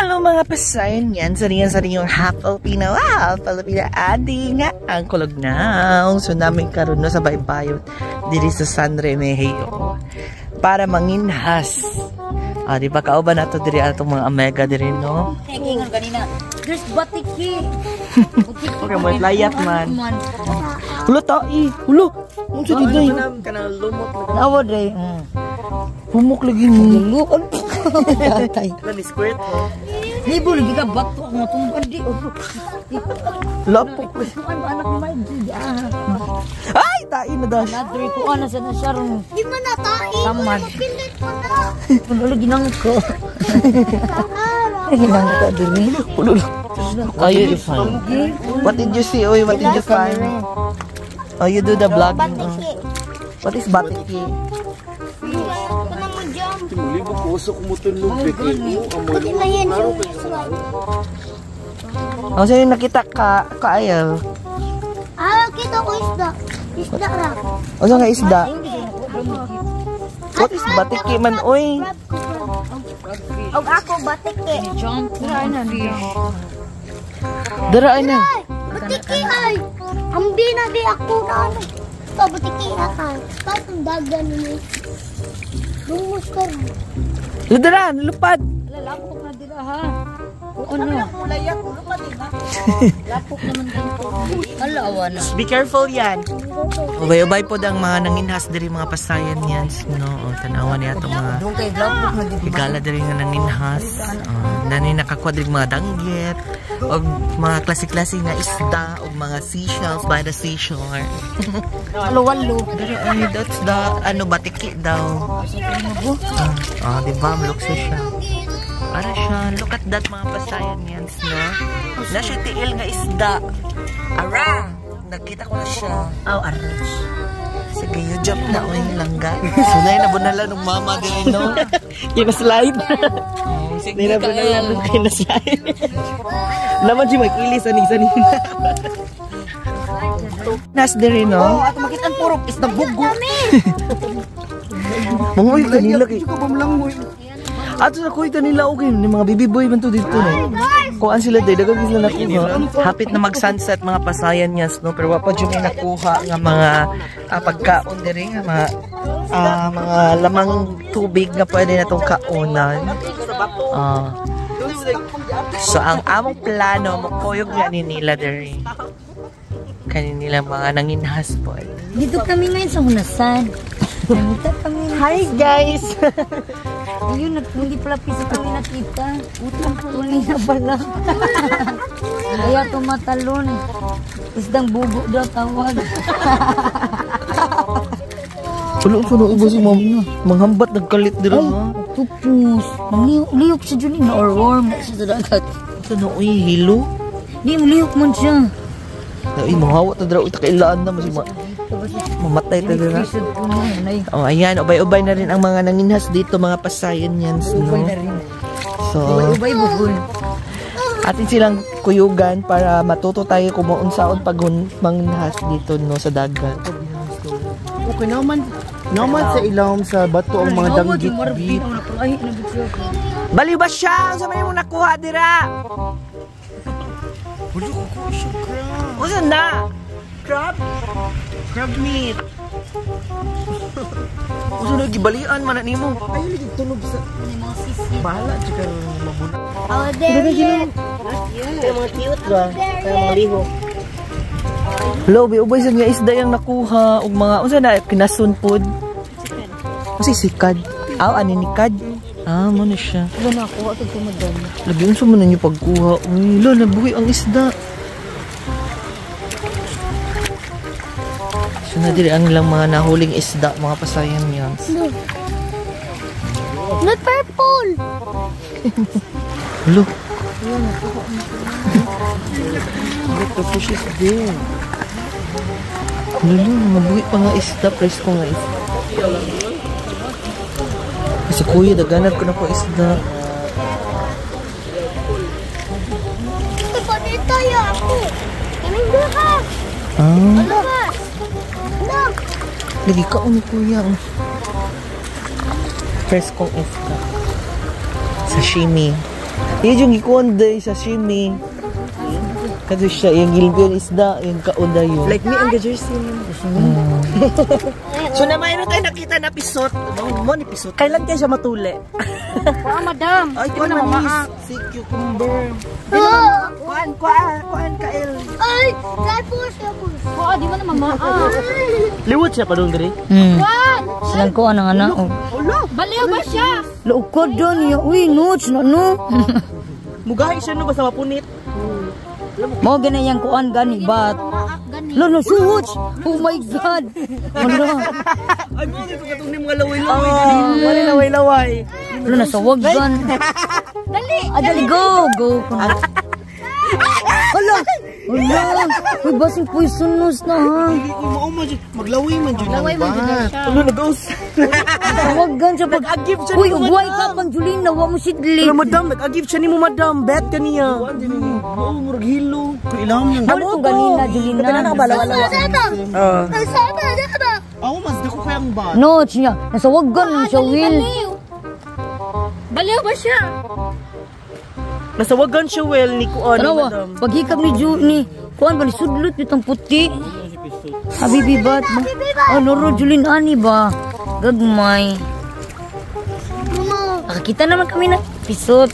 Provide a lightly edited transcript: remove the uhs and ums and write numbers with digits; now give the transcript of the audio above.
Hello, mga pasayan yan. Sa yung half Filipino, half Filipino adi nga ang kulog na. So namin karon, no, sa baybayon diri sa San Remigio para manginhas. Ah, di ba kauban nato diri atong mga omega diri, no? Kaya ingon ganina. There's batiki. Okay, mo layat man. Hulo ta eh. Hulo. Unsa di day? Kanang lumot. Awa day. Humok lagi ni. Luon. Tatay. Ni squirt mo. Libo lagi ka bato ang matumban di. Lapok. Kuan ba anak ni Mike? Ah. Ay, tai na dash. Another kuan na sa na siya ron. Di mo na tae. Tamad. Pindot mo na. Wala ginangko. Ginangko dili. Hulo. Ayo, you find. What did you see? Oy, what did you find? Oh, you do the vlogging. Oh. Batiki. What is batiki? Kuna mo jump. Libo ko usok mo tunog kay Pwede na yan. Oh, sa'yo nakita ka, kaayaw. Ah, kita ko isda. Isda ra. O nga isda? What is batiki man, oy? Og ako batiki. Jump na fish. Dara ay na. Ay, batiki ay. Ambi na di ako na ano. Ito, batiki ka. Katong dagan ni. Lungos ka rin. Dara, lupad. Lapok na dila ha. Ano? Lapok naman dito. Ala, awa na. Be careful yan. Ubay-ubay po ang mga nanginhas diri, mga pasayan yan. No, o, tanawa niya itong mga Doon kay lapok na dito. higala diri nga nanginhas. Oh, nani nakakuha diri mga danggit o mga klase-klase nga isda o mga seashells by the seashore. Walo-walo. Diri ay, that's the ano, batiki daw. Ah, di ba? Lukso siya. Para siya. Look at that, mga pasayan yan, no? Na siya tiil nga isda. Ara! Nakita ko na siya. Aw, aros. Sige, you jump na, oy, langga. Sunay na bunala nung mama din, no? Kina-slide. Oh, sige, Nila kael. kina-slide. Naman siya mag-ilis ani sanina. Nas diri, no? Ato makita ang puro isda bugo. Mga uy, kanila kay. Ato sa kuy kanila okay ni mga baby boy man to dito, no. Kuan sila day, daghan sila nakuha. Hapit na mag-sunset, mga pasayan niya, no, pero wa pa jud may nakuha nga mga pagkaon diri nga mga mga lamang tubig nga pwede na tong kaonan. Ah. So ang among plano, mukuyog nga ni nila diri. Kani nila mga nanginhas po. Dito kami ngayon sa Hunasan. Nakita kami. Hi guys. Ayun, hindi pala piso kami nakita. Utang uli na pala. Kaya tumatalon. Isdang bugo daw tawag. Ulo ko na ubos si ma'am. Manghambat nagkalit dira ha. Octopus. Liyok siya dyan eh. Or worm na siya sa dagat. Ito na uy, hilo. Di, liyok man siya. Ay, mahawa ta dira uy, kailaan na mas mamatay ta dira. Oh, ayan, ubay-ubay na rin ang mga nanginhas dito, mga pasayan yan, no? Ubay na rin. So, Ubay-ubay buhol. Atin silang kuyugan para matuto tayo kung unsaon pag manginhas dito, no, sa dagat. Okay naman. Naman sa ilawom sa bato ang mga danggit bit. Baliw ba siya? Unsa man imong nakuha dira? Wala ko ko siya crab. Unsa na? Crab? Crab meat. Unsa na gibalian man na nimo? Ay, lagi tunog sa bahala jud mabuna. Oh, there yet. Kaya mga cute ba? Kaya mga lihok. Hello, ubay sa nga isda yung nakuha ug mga unsa na kinasun pod? Unsa sikad? Aw, aninikad. Ah, mo na siya. Wala na ako, ito tumadan. Lagi unsa man ninyo pagkuha? Uy, lo nabuhi ang isda. So na diri ang ilang mga nahuling isda, mga pasayan yan. No. Not purple. Hello. Look, the fish is there. Lolo, mabuhi pa nga isda, presko nga isda. Kasi kuya, daganan ko na po isda. Ito pa dito ya ako. Kaming duha. Ah, Labas. Look. Lagi ka ni kuya. Preskong isda. Sashimi. Iya yung gikuan day sashimi. Kato siya, yung gilbian isda, yung kaon dayon. Like me ang jersey. So na mayroon tayo nakita na pisot. Mo ni pisot. Kailan kaya siya matuli? Ah, madam. Ay, kuan man si cucumber. Kuan, kuan, kuan kael. Ay! Tapos, tapos. Oo, di mo na mamaa. Liwat siya padung diri. Silang ko anang anak. Baliw ba siya? Look ko doon niya. Uy, no, no, no. Mugahi siya no basta mapunit. Mo ganyan kuan gani bat. Lo no suhot. Oh my God. Ano? Ay mo dito katong ni mga laway-laway. Oh, wala laway-laway. Lo nasa waggan. Dali. Ah, dali go, go. Hala. Hala. Uy, basing poisonous na ha. Dili ko mao man jud. Maglaway man jud ang bat. Ano nag-aus? Waggan siya pag Nag-agip siya Uy, ni mo, ugway ka pang Julina, wa mo sidli. Hello madam, nag-agip siya ni mo madam. Bet kaniya. Kuan din ni. Mao murag hilo. Kung ilawom ng Ano itong ganina, Julina? Katanan ka ba lawa-lawa? Ah. Sama, sama. Ako mas dako kayang bat. No, siya. Nasa waggan lang siya, Will. Baliw ba siya? Nasawagan siya well ni kuan ni Tarawa, madam. paghikab ni Ju, ni, kuan ba ni sudlot itong puti. Habibi bat ba? Oh, noro Julin ani ba? Gagmay. Mama. Nakakita naman kami ng pisot.